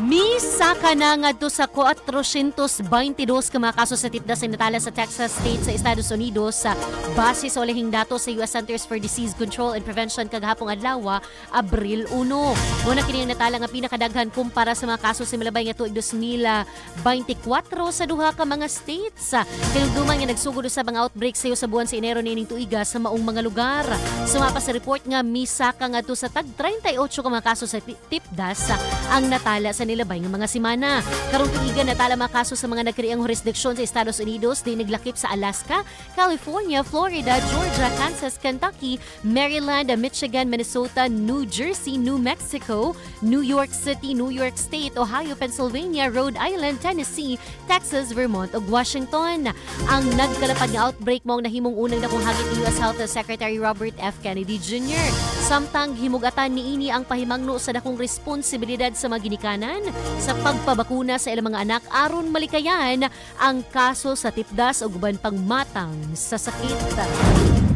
Misaka na ngadto sa 422 ka mga kaso sa tipdas ang natala sa Texas State sa Estados Unidos sa base sa ulahing datos sa US Centers for Disease Control and Prevention kagahapong adlaw, Abril 1. Mao na kini ang natala nga pinakadaghan kumpara sa mga kaso sa milabay nga tuig 2024 sa duha ka mga states. Kinumduman nga nagsugod sa mga outbreak sayo sa buwan sa Enero niining tuiga sa maong mga lugar. Sumapa sa report nga misaka ngadto sa tag 38 ka mga kaso sa tipdas ang natala sa nilabay nga mga semana. Karong tuiga, natala mga kaso sa mga nagkariang jurisdiksyon sa Estados Unidos di naglakip sa Alaska, California, Florida, Georgia, Kansas, Kentucky, Maryland, Michigan, Minnesota, New Jersey, New Mexico, New York City, New York State, Ohio, Pennsylvania, Rhode Island, Tennessee, Texas, Vermont ug Washington. Ang nagkalapad nga outbreak mao ang nahimong unang dakong hagit ni US Health Secretary Robert F. Kennedy Jr. Samtang himugatan niini ang pahimangno sa dakong responsibilidad sa mga ginikanan sa pagpabakuna sa ilang mga anak aron malikayan ang kaso sa tipdas ug uban pang matang sa sakit.